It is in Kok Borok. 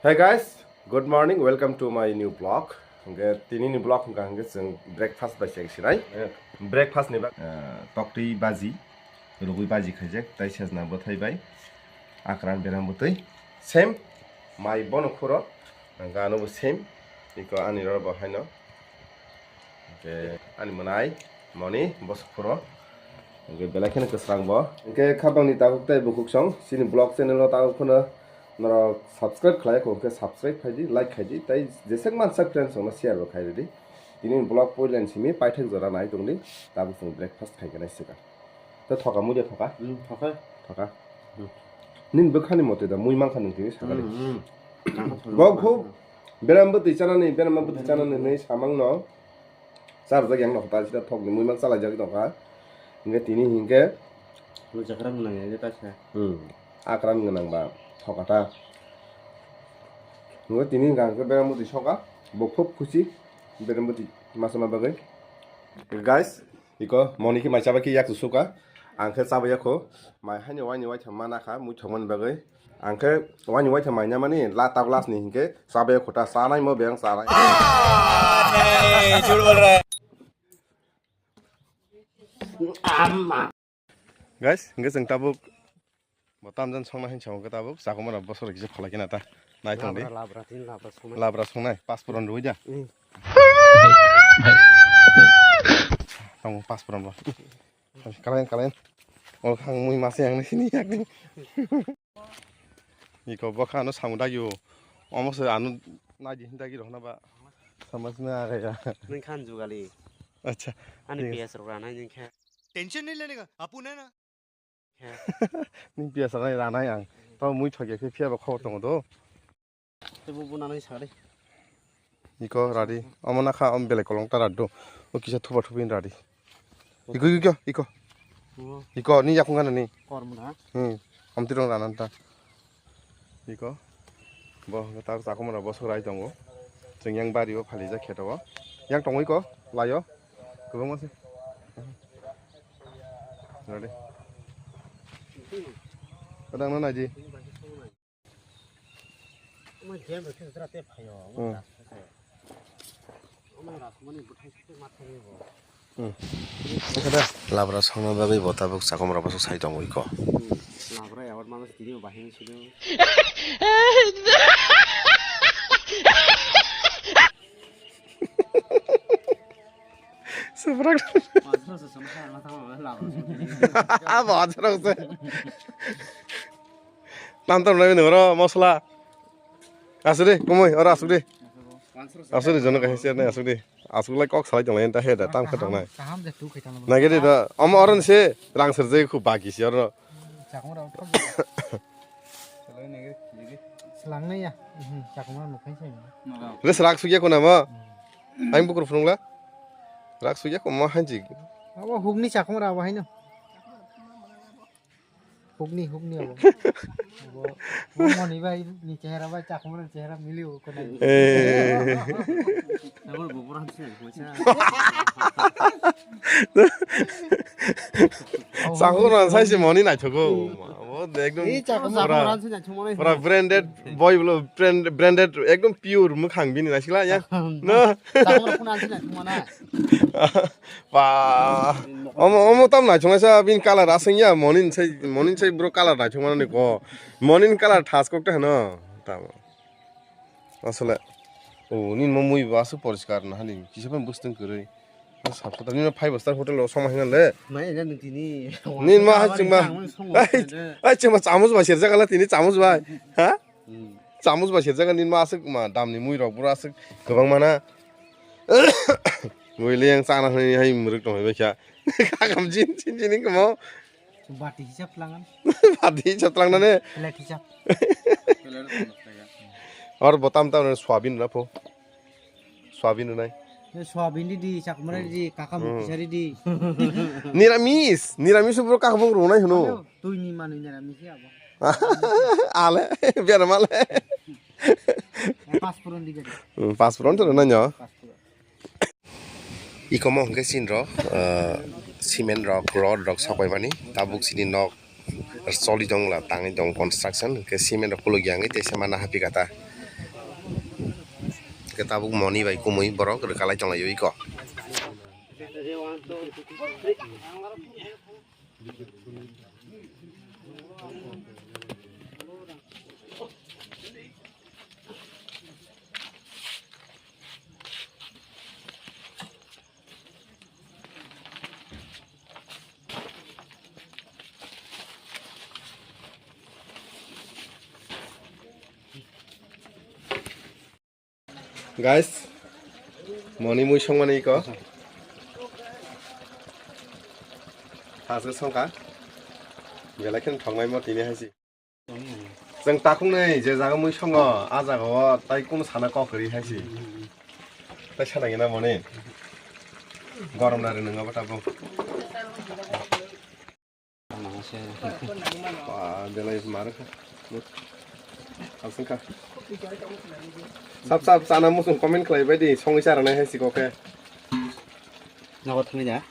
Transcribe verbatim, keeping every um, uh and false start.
Hey guys, good morning, welcome to my new vlog. Hingke tini ni vlog hingka hingke chwng breakfast bai cheng sinai. Breakfast ni ba, eh, tokti baji, rugui baji khaijak, tai sejna bwthai bai, akran beram bwtwi, same, mai bono khuro, hingke ano bo same, iko ani roro bo haino. Hingke ani mwnai moni bosok phuro. Hingke belai kheno kwsrang bo. Hingke khabangni tabuk tei bukhuk song chini vlog channel o tabuk phano norok subscribe khlai kho hingke subscribe khaidi, like khaidi, tei jesek mansa friends rokno share bo khairidi. Tini vlog poilani simi paithak jora nai tongdi, tabuk chwng breakfast khaikhe nai swkang. To thoka, muiya thoka? Hmm, thoka. Thoka. Hmm. Nini bwkhani mote da mui mankha nwng tini sakali. Hmm, hmm. Bo khub beram bwtwi chanani, beram bwtwi chanani hinwi samang no. Charjak yang nokha ta sida thokni mui man chalaijak tongkha. Hingke tini hingke. Bo jakra mwnang ya ta sa. Hmm. Akran gwnang ba thokata. Hingke tini hingka hingke beram bwtwi soka. Bo khub khusi. Beram bwtwi masama bagwi. Guys, iko moni khe mai chabai khe yak suka. Ang khe chabai yakho. Mai haino waini waitham mana kha, muithok mani bagwi. Ang khe waini waitham mai na mani la ta glass ni hinkhe chabai yakho ta chanai mo beng chanai. Guys, hingke chwng tabuk bo tamjani songna hinwi chongo khe tabuk chakhumara bosor kisa kholai khe na ta. Nai tong di. Labra, labra, tin labra songnai. Labra songnai, pasporon rwui da. Hmm. Tongo pasporon bo. Kalain, kalain. O khang mui mase ang sini yakni. Iko bokha ano samung dagi o. Omo se ano nai di dagi rohna ba. Samasna aga ya. Nang khan jugali. Acha. Ani Yes. P S rok ranai nang khe. Tension nahi lene ka, apu nahi na. Nini piya sanai ranai ang. Tamo mui thokya khe phiya ba khobor tongo do. Tebo bo nanai sa de. Iko radi. Omo nakha om belai kolong ta rad do. O kisa thupa thupi radi. Iko, iko, iko. Iko ni yakung gana ni. Kormo na. Hmm. Om tirong ranan ta. Iko. Bo hwnkhe tak chakhumra bosok rai tongo. Chwng yang bari o phalijak khe tongo. Yang tongo iko. Laio. Kwbangma se. Ready. Kadang no naidi. Hmm. Labra songna bagwi bo tabuk chakhumra bosok sai tongo iko. Labra awar manus tini bahini sini. Suprak. Bajrok se. Tam tam nai nungro mosla. Asuk de, kumui, oro asuk de. Asuk de, jono kaham se nai asuk de. Asuk lai kok salai tonglai enta he da, tam khe tongnai. Kaham de tu khai tonglai. Nai gede da, omo oro se rang serjai khu bagi si oro. Chakma rok thok. Selang nai ya. Mhm, chakma rok nukhai sai. Re serak sugya kuna mo. Ang bukur phunung la. Rak sugya ko mo hanji. Abo hukni chakma rok abo haino. Hukni, hukni abo. Abo, bo moni bai, ni chehra bai, chakma rok chehra mili o kona. Eh. Abo bo boran se, hoisa. Chakma rok sai se moni naithogo. Abo ekdom. Ei chakma pura, rok se naithok mani. Pura branded boy bolo, brand-, branded, ekdom pure mukhang bini naisikla ya. No. Chakma rok phano ansi naithok mana. Ba, omo, omo tam naithok naisa bini colour aswng ya, monin sai, monin sai bro colour naithok mani ko. Monin colour thas kok ta hano. Tamo. Asole. O, nini mo mui bo aswk poriskar na hani. Kisa phan bwswtwng kwrwi. Sab sata nini five star hotel o soma hinga le. Mai na nung tini. Nini ma hai chwngma. Ai, ai chwngma chamus bai serjak ala tini chamus bai. Ha? Hmm. Chamus bai serjak nini ma aswk ma damni mui rok bro aswk kwbang mana. Mui le yang chana hai hai mwrwk tong hai bai kha. Kakam jin jin jin kamo. Bati hisab langan. Bati hisab langnane. Plate hisab. Or botam tam soyabin na pho. Soyabin nai. Soyabin di di, chakmara di, kakam kisari di. Niramis, niramis bro kakam runai hunu. Tui ni manu niramis ya bo. Ale, biar male. Pasporon di gari. Hmm, pasporon to nanya. Pasporon. Ikomo hwnkhe chini rok, ah, cement rok, rod rok sokbaimani, tabuk chini nok choli tong la, tangwi tong construction, hwnkhe cement rok kulukya wngwi teisa mana hapikha ta. Tabuk moni bai kumui borok rwkalai tonglaio iko. Guys, moni mui songmani iko. Thasgo songkha. Belai kheno thongnaimo tini hai si. Chwng takhuknwi je jaga mui songo, a jaga o tai kunu sana kok kwrwi hai si. Tai sana gina moni. Gorom nari nwngo bo tabuk. Ba, belai marwkha. Aswngkha. Sap sap chana muchung comment khlai bai di, songwi chara nai hai si kok khe. Nogo thangwi da.